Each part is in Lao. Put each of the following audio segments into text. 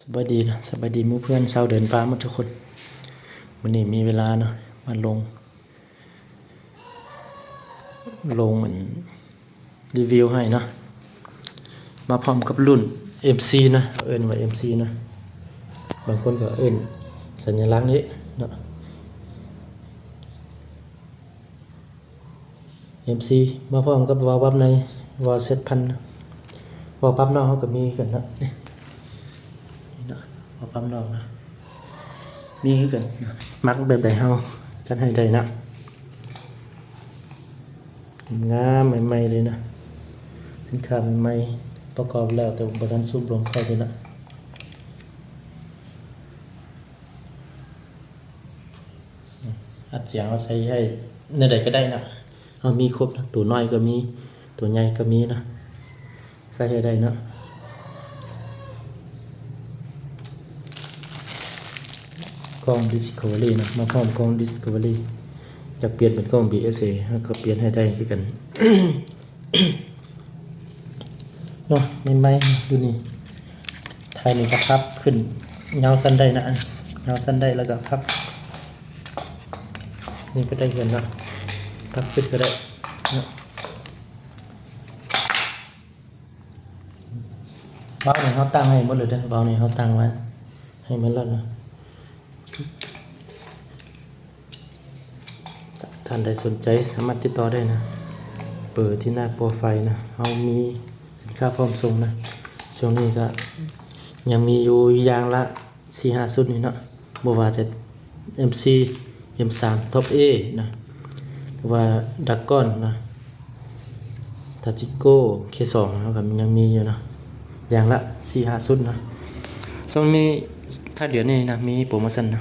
ສະບາຍດີນະ ສະບາຍດີໝູ່ເພື່ອນຊາວເດີນປ່າໝົດທຸກຄົນ. ມື້ນີ້ມີເວລາເນາະ ມາລົງ ລົງອັນຣີວິວໃຫ້ເນາະ ມາພ້ອມກັບລຸ້ນເອັມຊີນະ ເອີ້ນວ່າເອັມຊີນະ ບາງຄົນກໍເອີ້ນສັນຍະລັກນີ້ເນາະ ເອັມຊີ ມາພ້ອມກັບວາວປັບໃນ ວາວເຊັດພັນນະ ວາວປັບນອກເຮົາກໍມີຄືກັນເນາະ ນີ້ເນາະ ວາວປັບນອກນະ ມີຄືກັນນະ ມັກແບບໃດເຮົາຈັດໃຫ້ໄດ້ນະ ງາມໃໝ່ໆເລີຍນະ ສິນຄ້າໃໝ່ໆ ປະກອບແລ້ວ ແຕ່ບໍ່ທັນສູບລົມເຂົ້າເທື່ອນະ. ອັດສຽງເຮົາໃສ່ໃຫ້ແນວໃດກໍໄດ້ນະ ເຮົາມີຄົບນະ ໂຕນ້ອຍກໍມີ ໂຕໃຫຍ່ກໍມີນະ ໃສ່ໃຫ້ໄດ້ເນາະ. ກ້ອງ Discovery ນະ ມາພ້ອມກ້ອງ Discovery ຢາກປ່ຽນເປັນກ້ອງ ບີເອສເອ ເຮົາກໍປ່ຽນໃຫ້ໄດ້ຄືກັນ. ເນາະ ໃໝ່ໆ ຢູ່ນີ້ ໄທນີ້ກໍພັບຂຶ້ນ ຍາວສັ້ນໄດ້ນະ ອັນຍາວສັ້ນໄດ້ ແລ້ວກໍພັບ ນີ້ກໍໄດ້ຄືກັນເນາະ ພັບຂຶ້ນກໍໄດ້ເນາະ. ວາວນີ້ເຮົາຕັ້ງໃຫ້ໝົດເລີຍເດີ ວາວນີ້ເຮົາຕັ້ງໄວ້ໃຫ້ໝົດແລ້ວນະ. ທ່ານໃດສົນໃຈສາມາດຕິດຕໍ່ໄດ້ນະ ເບີທີ່ໜ້າໂປຣໄຟນະ ເຮົາມີສິນຄ້າພ້ອມສົ່ງນະ. ຊ່ວງນີ້ກໍຍັງມີຢູ່ຢ່າງລະສີ່ຫ້າຊຸດນີ້ເນາະ ບໍ່ວ່າຈະເອັມຊີ ເອັມສາມ ທັອບເອນະ ຫຼືວ່າດຣາກອນນະ ຕາຈິໂກ້ ເຄສອງ ເຮົາກໍຍັງມີຢູ່ເນາະ ຢ່າງລະສີ່ຫ້າຊຸດເນາະ. ຊ່ວງນີ້ ຖ້າເດືອນນີ້ນະ ມີໂປຣໂມຊັນນະ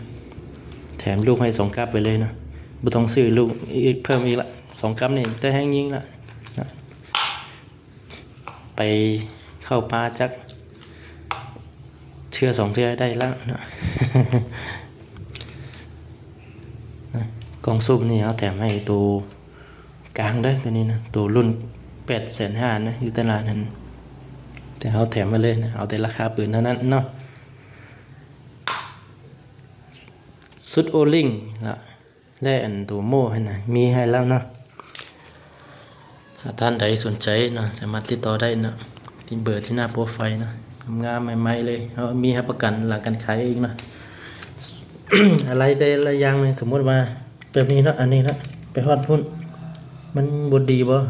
ແຖມລູກໃຫ້ສອງກັບໄປເລີຍນະ ບໍ່ຕ້ອງຊື້ລູກອີກເພີ່ມອີກລະ ສອງກັບນີ້ແຕ່ແຮງຍິງລະນະ. ໄປເຂົ້າປ່າຈັກເທື່ອສອງເທື່ອໄດ້ແລ້ວເນາະ. ກ່ອງສູບນີ້ເຮົາແຖມໃຫ້ໂຕກາງເດີ ໂຕນີ້ນະ ໂຕລຸ້ນແປດແສນຫ້ານະ ຢູ່ຕະຫຼາດຫັ້ນ ແຕ່ເຮົາແຖມມາເລີຍນະ ເອົາແຕ່ລາຄາປືນເທົ່ານັ້ນເນາະ. ຊຸດໂອລິງລະ ແລະ ອັນໂຕໂມ່ຫັ້ນນະ ມີໃຫ້ແລ້ວເນາະ. ຖ້າທ່ານໃດສົນໃຈເນາະ ສາມາດຕິດຕໍ່ໄດ້ເນາະ ທີ່ເບີທີ່ໜ້າໂປຣໄຟເນາະ ງາມໆ ໃໝ່ໆ ເລີຍ. ເຮົາມີຮັບປະກັນຫຼັງການຂາຍອີກເນາະ ອາໄຫຼ່ແຕ່ລະຢ່າງນີ້ ສົມມຸດວ່າແບບນີ້ເນາະ ອັນນີ້ເນາະ ໄປຮອດພຸ້ນ ມັນບໍ່ດີບໍ່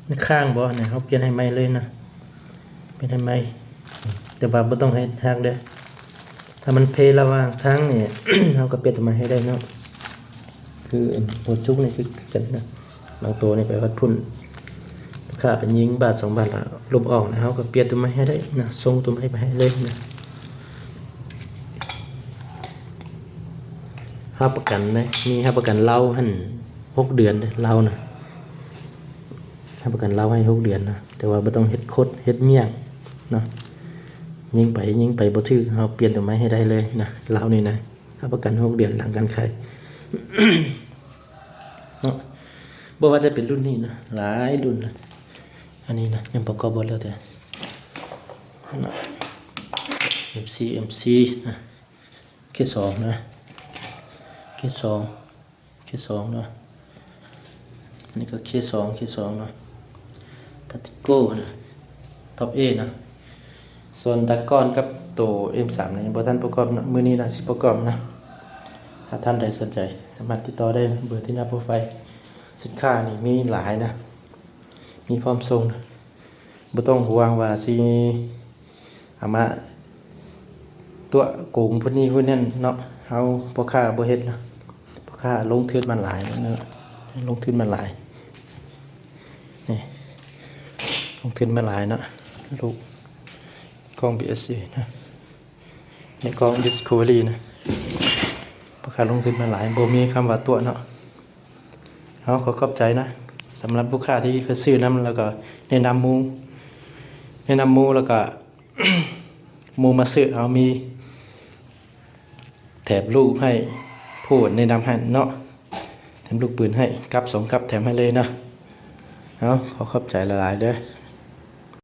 ມັນຄ້າງບໍ່ນະ ເຮົາປ່ຽນໃຫ້ໃໝ່ເລີຍນະ ປ່ຽນໃຫ້ໃໝ່ ແຕ່ວ່າບໍ່ຕ້ອງໃຫ້ຫັກເດີ. ຖ້າມັນເພລະຫວ່າງທາງນີ້ ເຮົາກໍປ່ຽນຕົວໃໝ່ໃຫ້ໄດ້ເນາະ ຄືອັນຫົວຈຸກນີ້ຄືກັນນະ ບາງໂຕນີ້ໄປຮອດພຸ້ນ ລູກຄ້າໄປຍິງບາດສອງບາດລະລົບອອກນະ ເຮົາກໍປ່ຽນຕົວໃໝ່ໃຫ້ໄດ້ນະ ສົ່ງຕົວໃໝ່ໄປໃຫ້ເລີຍນະ. ຮັບປະກັນເດ້ ມີຮັບປະກັນເລົາຫັ້ນຫົກເດືອນເດ້ ເລົານະ ຮັບປະກັນເລົາໃຫ້ຫົກເດືອນນະ ແຕ່ວ່າບໍ່ຕ້ອງເຮັດຄົດເຮັດມ້ຽງເນາະ ຍິງໄປຍິງໄປບໍ່ຖືກ ເຮົາປ່ຽນຕົວໃໝ່ໃຫ້ໄດ້ເລີຍນະ ເລົານີ້ນະ. ຮັບປະກັນຫົກເດືອນຫຼັງການຂາຍເນາະ ບໍ່ວ່າຈະເປັນລຸ້ນນີ້ນະ ຫຼາຍລຸ້ນນະ ອັນນີ້ນະ ຍັງປະກອບບໍ່ແລ້ວແຕ່ ເອັມຊີ ເອັມຊີ ນະ ເຄສອງ ນະ ເຄສອງ ເຄສອງ ເນາະ ອັນນີ້ກໍເຄສອງ ເຄສອງ ເນາະ ຕາຕິໂກ້ນະ ທັອບເອນະ. ສ່ວນດຣາກອນກັບໂຕເອັມສາມນີ້ຍັງບໍ່ທັນປະກອບເນາະ ມື້ນີ້ນະຊິປະກອບນະ. ຖ້າທ່ານໃດສົນໃຈສາມາດຕິດຕໍ່ໄດ້ນະ ເບີທີ່ໜ້າໂປຣໄຟ. ສິນຄ້ານີ້ມີຫຼາຍນະ ມີພ້ອມສົ່ງນະ ບໍ່ຕ້ອງຫ່ວງວ່າຊິ ເອົາມາຕົວະໂກງຜູ້ນີ້ຜູ້ນັ້ນເນາະ ເຮົາພໍ່ຄ້າບໍ່ເຮັດເນາະ ພໍ່ຄ້າລົງທຶນມາຫຼາຍເນາະ ລົງທຶນມາຫຼາຍ ນີ້ ລົງທຶນມາຫຼາຍເນາະ ລູກກ້ອງ ບີເອສເອ ນະ ໃນກ້ອງ ດິສຄັຟເວີຣີ ນະ ພໍ່ຄ້າລົງທຶນມາຫຼາຍ ບໍ່ມີຄຳວ່າຕົວະເນາະ. ເຮົາຂໍຂອບໃຈນະ ສຳລັບລູກຄ້າທີ່ເຂົາຊື້ນຳ ແລ້ວກໍແນະນຳໝູ່ ແນະນຳໝູ່ ແລ້ວກໍໝູ່ມາຊື້ ເຮົາມີແຖມລູກໃຫ້ຜູ້ແນະນຳຫັ້ນເນາະ ແຖມລູກປືນໃຫ້ກັບສອງກັບ ແຖມໃຫ້ເລີຍເນາະ. ເຮົາຂໍຂອບໃຈຫຼາຍໆເດີ